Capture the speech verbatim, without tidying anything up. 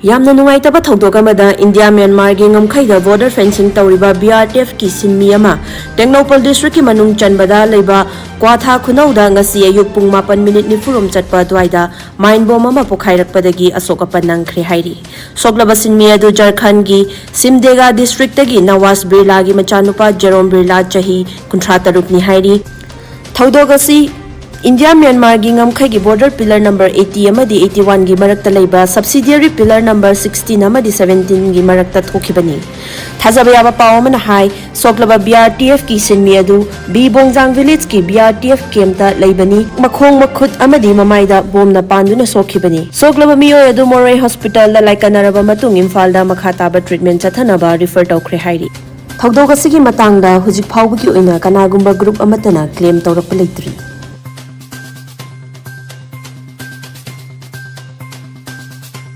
ꯌꯥꯝꯅ ꯅꯨꯡꯉꯥꯏꯇꯕ ꯊꯧꯗꯣꯛ ꯑꯃꯗ ꯏꯟꯗꯤꯌꯥ ꯃ꯭ꯌꯥꯟꯃꯥꯔꯒꯤ ꯉꯝꯈꯩꯗ ꯕꯣꯔꯗꯔ ꯐꯦꯟꯁꯤꯡ ꯇꯧꯔꯤꯕ ꯕꯤ ꯑꯥꯔ ꯇꯤ ꯑꯦꯐꯀꯤ ꯁꯤꯟꯃꯤ ꯑꯃ ꯇꯦꯡꯅꯧꯄꯜ ꯗꯤꯁꯇ꯭ꯔꯤꯛꯀꯤ ꯃꯅꯨꯡ ꯆꯟꯕꯗ ꯂꯩꯕ ꯀ꯭ꯋꯥꯊꯥ ꯈꯨꯅꯧꯗ ꯉꯁꯤ ꯑꯌꯨꯛ ꯄꯨꯡ ꯃꯥꯄꯟ ꯃꯤꯅꯤꯠ ꯅꯤꯐꯨꯔꯣꯝ ꯆꯠꯄ ꯑꯗꯨꯋꯥꯏꯗ ꯃꯥꯏꯟ ꯕꯣꯝ ꯑꯃ ꯄꯣꯈꯥꯏꯔꯛꯄꯗꯒꯤ ꯑꯁꯣꯛ ꯑꯄꯟ ꯅꯪꯈ꯭ꯔꯦ ꯍꯥꯏꯔꯤ꯫ ꯁꯣꯛꯂꯕ ꯁꯤꯟꯃꯤ ꯑꯗꯨ ꯖꯔꯈꯟꯒꯤ ꯁꯤꯝꯗꯦꯒꯥ ꯗꯤꯁꯇ꯭ꯔꯤꯛꯇꯒꯤ ꯅꯋꯥꯖ ꯕꯤꯔꯂꯥꯒꯤ ꯃꯆꯥꯅꯨꯄꯥ ꯖꯦꯔꯣꯝ ꯕꯤꯔꯂꯥ, ꯆꯍꯤ ꯀꯨꯟꯊ꯭ꯔꯥ ꯇꯔꯨꯛꯅꯤ ꯍꯥꯏꯔꯤ꯫ ꯊꯧꯗꯣꯛ ꯑꯁꯤ ꯏꯟꯗꯤꯌꯥ ꯃ꯭ꯌꯥꯟꯃꯥꯔꯒꯤ ꯉꯝꯈꯩꯒꯤ ꯕꯣꯔꯗꯔ ꯄꯤꯂꯔ ꯅꯝꯕꯔ ꯑꯩꯠꯇꯤ ꯑꯃꯗꯤ ꯑꯩꯠꯇꯤ ꯋꯥꯟꯒꯤ ꯃꯔꯛꯇ ꯂꯩꯕ ꯁꯕꯁꯤꯗꯤꯌꯔꯤ ꯄꯤꯂꯔ ꯅꯝꯕꯔ ꯁꯤꯛꯁꯇꯤꯟ ꯑꯃꯗꯤ ꯁꯕꯦꯟꯇꯤꯟꯒꯤ ꯃꯔꯛꯇ ꯊꯣꯛꯈꯤꯕꯅꯤ꯫ ꯊꯥꯖꯕ ꯌꯥꯕ ꯄꯥꯎ ꯑꯃꯅ ꯍꯥꯏ, ꯁꯣꯛꯂꯕ ꯕꯤ ꯑꯥꯔ ꯇꯤ ꯑꯦꯐꯀꯤ ꯁꯤꯟꯃꯤ ꯑꯗꯨ ꯕꯤ ꯕꯣꯡꯖꯥꯡ ꯚꯤꯂꯦꯖꯀꯤ ꯕꯤ ꯑꯥꯔ ꯇꯤ ꯑꯦꯐ ꯀꯦꯝꯞꯇ ꯂꯩꯕꯅꯤ꯫ ꯃꯈꯣꯡ, ꯃꯈꯨꯠ ꯑꯃꯗꯤ ꯃꯃꯥꯏꯗ ꯕꯣꯝꯅ ꯄꯥꯟꯗꯨꯅ ꯁꯣꯛꯈꯤꯕꯅꯤ꯫ ꯁꯣꯛꯂꯕ ꯃꯤꯑꯣꯏ ꯑꯗꯨ ꯃꯣꯔꯦ ꯍꯣꯁꯄꯤꯇꯥꯜꯗ ꯂꯥꯏꯀꯠꯅꯔꯕ ꯃꯇꯨꯡ ꯏꯝꯐꯥꯜꯗ ꯃꯈꯥ ꯇꯥꯕ ꯇ꯭ꯔꯤꯠꯃꯦꯟ ꯆꯠꯊꯅꯕ ꯔꯤꯐꯔ ꯇꯧꯈ꯭ꯔꯦ ꯍꯥꯏꯔꯤ꯫ ꯊꯧꯗꯣꯛ ꯑꯁꯤꯒꯤ ꯃꯇꯥꯡꯗ ꯍꯧꯖꯤꯛ ꯐꯥꯎꯕꯒꯤ ꯑꯣꯏꯅ ꯀꯅꯥꯒꯨꯝꯕ ꯒ꯭ꯔꯨꯞ ꯑꯃꯠꯇꯅ ꯀ꯭ꯂꯦꯝ ꯇꯧꯔꯛꯄ ꯂꯩꯇ꯭ꯔꯤ꯫